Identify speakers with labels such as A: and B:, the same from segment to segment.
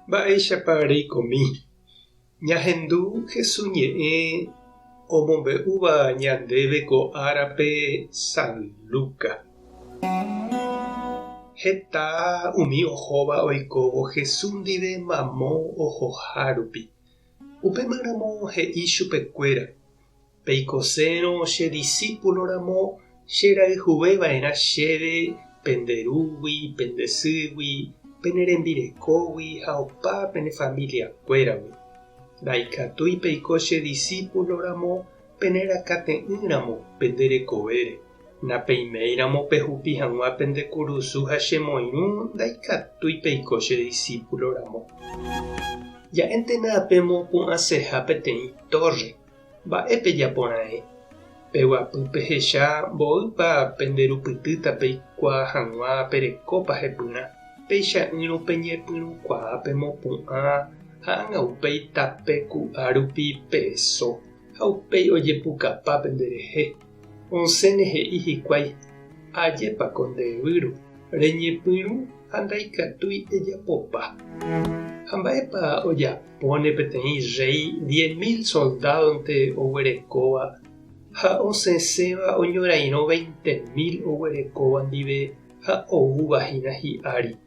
A: Mba'éichapa reikomi? Ñahendu Jesús ñe'ẽ omombe'úva ñandéve ko árape San Lucas. Heta umi ohóva oikóvo Jesús ndive mamo ohoha rupi. Upémaramo he'i chupekuéra, Peikosérõ che disípulo ramo che rayhuve va'erã chéve pende rúgui, pende sýgui, pene rembirekógui ha opa pene familiakuéragui. Ndaikatúi peiko che disípulo ramo pene rakate'ỹ ramo pende rekovére. Napeiméi ramo pehupi hag̃ua pende kurusu ha che moirũ ndaikatúi peiko che disípulo ramo. Ja'éntena pemopu'ãseha peteĩ tórre. Mba'e pejapo raẽ? Peguapy pehecha mboýpa penderupytýta peikuaa hag̃ua perekópa hepyrã, peicha'ỹrõ peñepyrũkuaa pemopu'ã ha ág̃a upéi tape ku'a rupi peso ha upéi ojepukapa penderehe. Osẽne he'i hikuái, Ajépa ko nde výro, reñepyrũ ha ndaikatúi ejapopa. Ha mba'épa ojapóne peteĩ rréi 10,000 soldádonte oguerekóva ha osẽsẽva oñorairõ 20,000 oguerekóva ndive ha oúva hína hi'ári?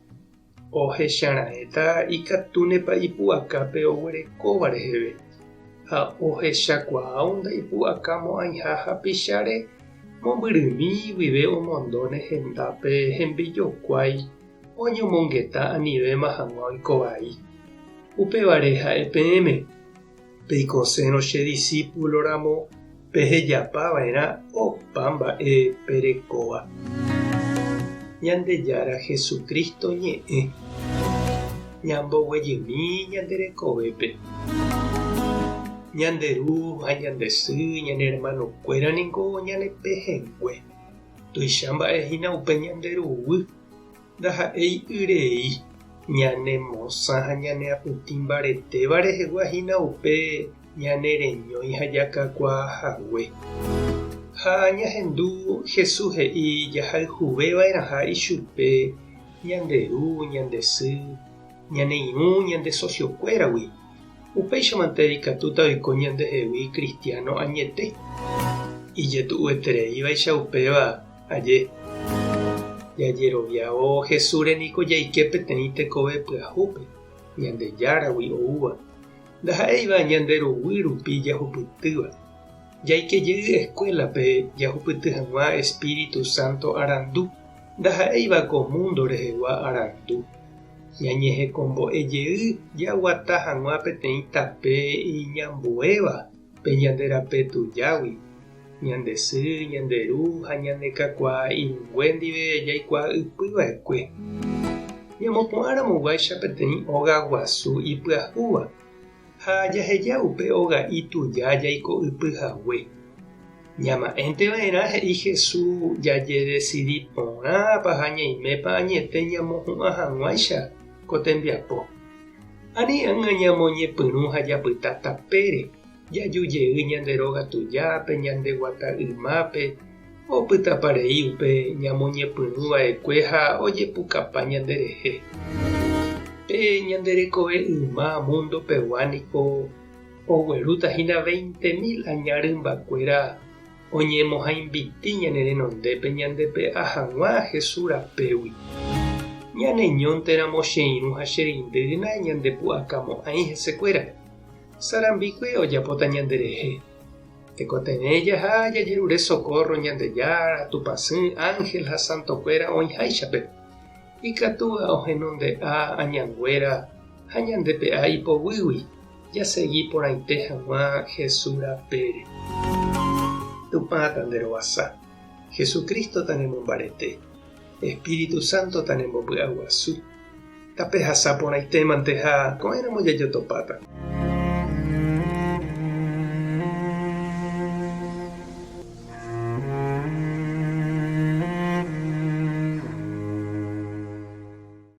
A: Ohecharaẽta ikatúnepa ipu'aka pe oguerekóva reheve, ha ohechakuaávo ndaipu'akamo'ãiha hapicháre, mombyrymi guive omondóne hendápe hembijokuái oñomongeta anivéma hag̃ua oiko vai. Upévare ha'e peẽme, peikosérõ che disípulo ramo pehejapa va'erã opa mba'e perekóva. Ñandejára Jesucristo ñe'ẽ ñamboguejymi ñande rekovépe. Ñande ru ha ñande sy, ñane hermanokuéra ningo ñane pehẽngue. Tuicha mba'e hína upe ñande ruguy. Ndaha'éi yrei, ñane mosã ha ñane apytĩ mbaretéva rehegua hína upe ñane reñói ha jakakuaa hague. Ha ñahendu Jesús he'i jahayhuve va'erãha ichupe ñande ru, ñande sy, ñane irũ, ñande socio-kuéragui. Upéichamante ikatúta oiko ñandehegui cristiano añete. Ijetu'uetereívaicha upéva aje. Jajeroviávo Jesúsre niko jaike peteĩ tekove pyahúpe, Ñandejáragui oúva, ndaha'éiva ñande ruguy rupi jahupytýva. Jaike jey escuela-pe jahupyty hag̃ua Espíritu Santo arandu, ndaha'éiva ko mundo rehegua arandu. Ñañehekombo'e jey jaguata hag̃ua peteĩ tape iñambuéva pe ñande rape tujágui, ñande sy, ñande ru ha ñane kakuaa irũngue ndive jaikuaa ypy va'ekue. Ñamopu'ãramoguáicha peteĩ óga guasu ipyahúva ha jaheja upe oga'i tuja jaiko ypy hague. Ñama'ẽnte va'erã he'i Jesús jajedesidi porãpa ha ñaimépa añete ñamohu'ã hag̃uáicha ko tembiapo. Ani ág̃a ñamoñepyrũ ha japyta tapére, jaju jey ñande róga tujápe, ñande guata ymápe, opytapa rei upe ñamoñepyrũ va'ekue ha ojepukapa ñanderehe. Pe ñande rekove yma múndo pegua niko Oguerúta hína 20,000 aña rymbakuéra oñemohãimbiti ñane renondépe ñandepe'a hag̃ua Jesús rapégui. Ñaneñónte ramo che irũ ha che reindýna ñandepu'akamo'ãi hesekuéra. Sarambikue ojapóta ñanderehe. Tekotevẽ jaha jajerure socorro Ñandejára, Tupãsy, ángel ha santokuéra oĩháichape. Ikatúva ohenonde'a añanguéra ha ñandepe'a ipoguýgui. Jasegi porãite hag̃ua Jesús rapére. Tupã tanderovasa, Jesucristo tanemombarete, Espíritu Santo tanembopy'aguasu. Tapehasa porãitémante ha ko'ẽramo jajotopáta.